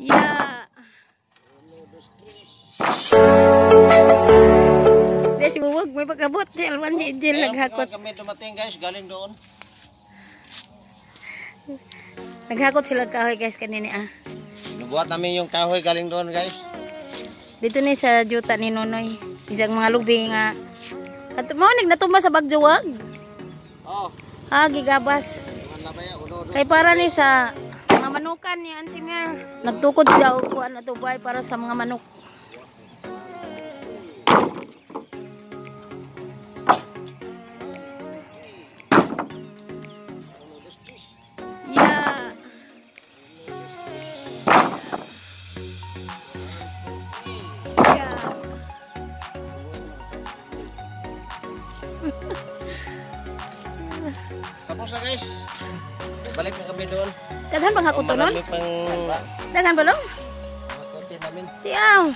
Yeah. Di si Buwag may pagkabot. Si Alwan si Angel naghakot. Kami dumating guys, galing doon. Naghakot sila kahoy guys kanina ah. Binubuhat namin yung kahoy galing doon guys. Dito ni sa juta ni Nonoy. Isang mga lubi nga. At mo natumba sa bagjuwag. Oh. Ah, gigabas. Kay para ni sa mga manukan ni Auntie Mer. Nagtukod siya og kuan ato bay para sa mga manok. Yeah. Yeah. Tapos na guys. Balik na kami doon. Daghan pang hakot nun? Pang... Daghan ba long? Hakutin namin. Tiyaw.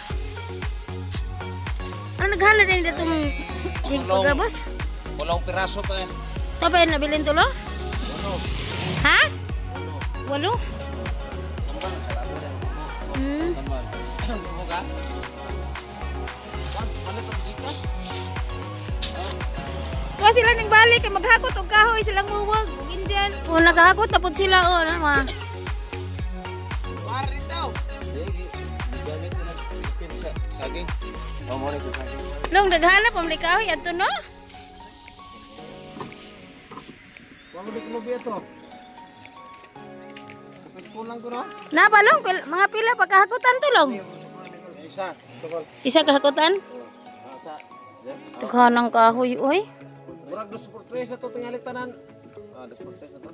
Ano naghala din ditong pagabos? Pulong piraso pa eh. Ito pa yun, nabilin tulo? Walo. Ha? Walo? Hmm. Kuha sila ng balik, kay maghakot og kahoy silang muwag og Indian. O naghakot na pud sila o ano ma. Mari daw. Gamit nila sa saging. Long naghanap ang kahoy adto no? Wa mo di to. Kulang ko no? Na ba long mga pila pagkahakutan to long? Isa. Isa kahakutan? Daghan ang kahoy oy. Murag dos por tres na to tingali tanan. Ah, dos por tres na to.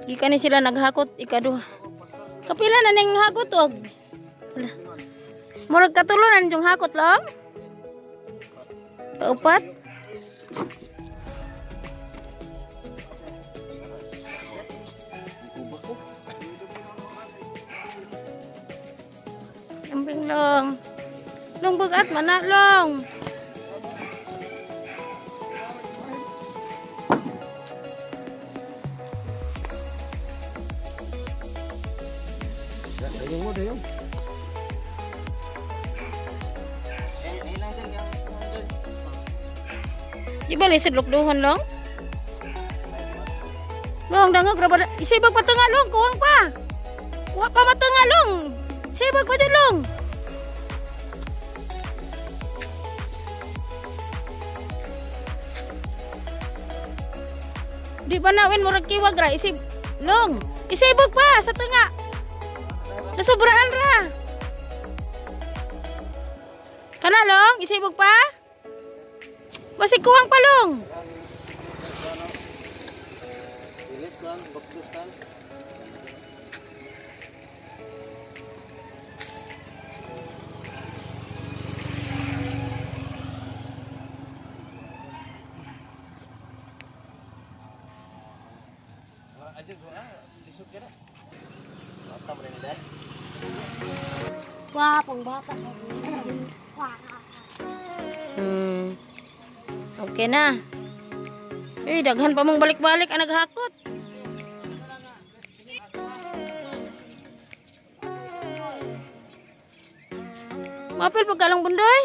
Gikan ni sila naghakot ikaduha. Kapila na ning hakot og. Murag katulo na yung hakot lang. Kaupat. Amping long. Long bagat mana long. Di ba lisod lukduhon long? Long dangag ra ba? Isibag pa tanga long, kuwang pa. Kuha pa matanga long. Sibag pa dyan long. Di ba nawin murag kiwag ra isib long. Isibag pa sa tanga. Nasubraan ra. Kana long, isibog pa? Basig kuwang pa long. Wapong bata. Okay na. Eh, daghan pa mong balik-balik ang naghakot. Mapil pagkalong bundoy.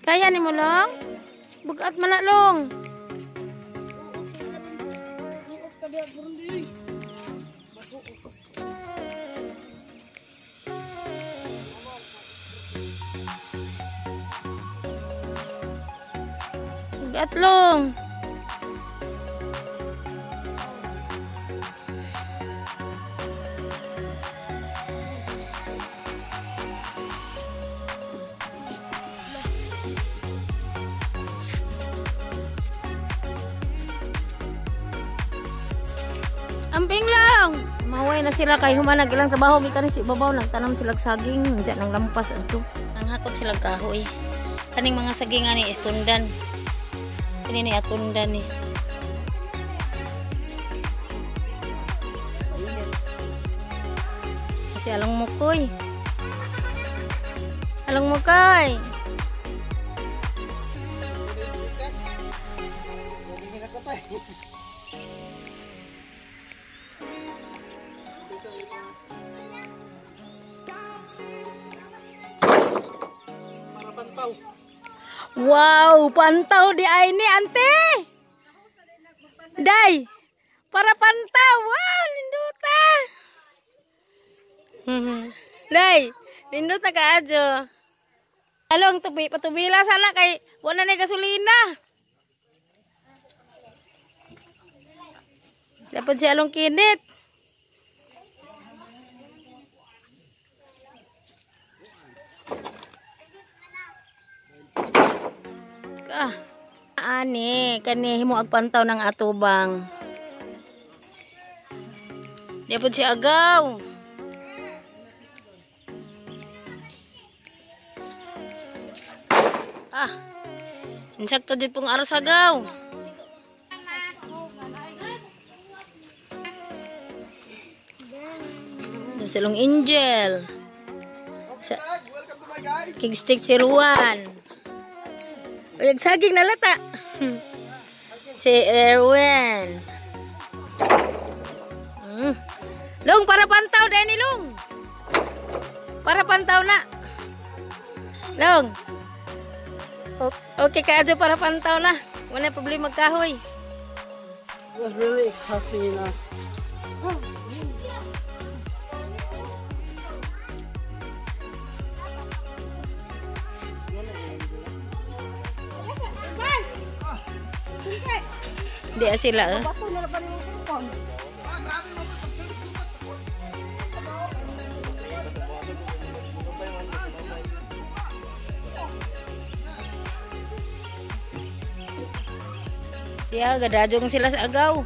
Kaya ni mo long? Bugat man na long. Bugat long. Amping lang. Maway na sila kay humanag ilang trabaho gikan si ibabaw nagtanom sila saging diyan nang lampas adto. Nanghakot sila kahoy. Kaning mga saging ani istundan. Kini ni atundan ni. Kasi along mukoy. Along mukoy. Wow, pantaw di ay ni ante. Day, para pantaw. Wow, ninduta. Day, ninduta ka adyo. Along tubi patubila sana kay wala na gasolina. Dapat si Along kinit. Ah, ani kani himo ag pantaw ng atubang. Dapat si Agaw. Ah, insakto din pong aras agaw. Silong Angel. Sa Kigstick si Ruan. Uy, saging na lata. Si Erwin. Long, para pantaw dahil ni Long. Para pantaw na. Long. Okay ka adyo para pantaw na. Wala problema kahoy. It was really cussing enough. Di sila. Siya, gadajong sila sa agaw.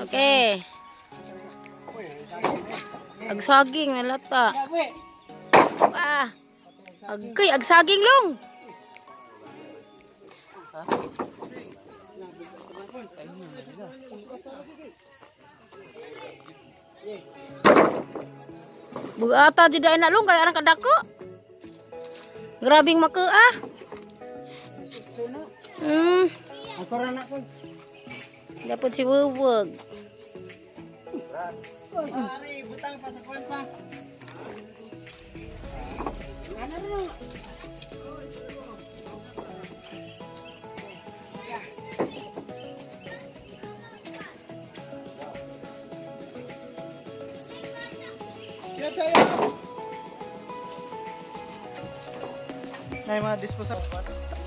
Okay. Agsaging nalata. Ah. Agkay, agsaging long. Bugata jud na long kay arang kadako. Grabing maka ah. Dapat si Wuwag.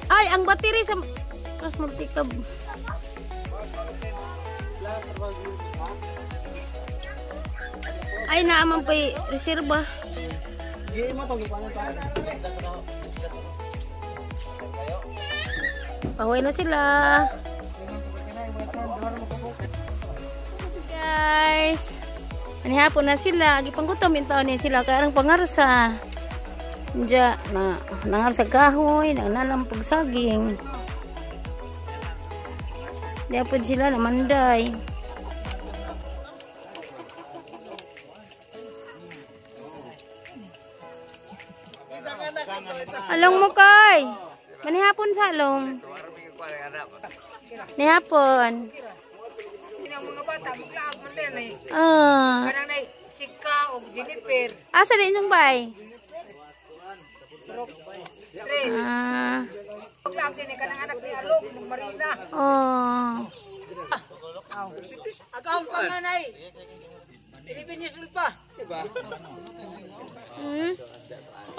Ay, ang battery sa cross magtikab. Ay, naaman pa'y reserba. Pahuwi na sila. Guys, manihapon na sila. Gipanggutom intaon ni sila. Kaya ang pangarsa. Diya, na, nangarsa kahoy, nangnalam pagsaging. Diya po sila namanday. Along mo kay. Manihapon sa along. Nihapon. Ah. Asa din yung bay? Ah. Oh.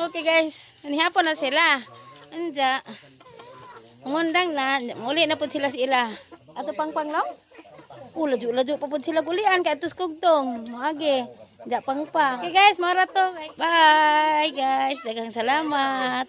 Okay guys, manihapon na sila. Anja. Ngundang na, muli na pud sila sa ila. Ato pangpang long? Oh, laju-laju pa pud sila gulian kay atos kugtong. Moagi. Anja pangpang. Okay guys, mora to. Bye guys, daghang salamat.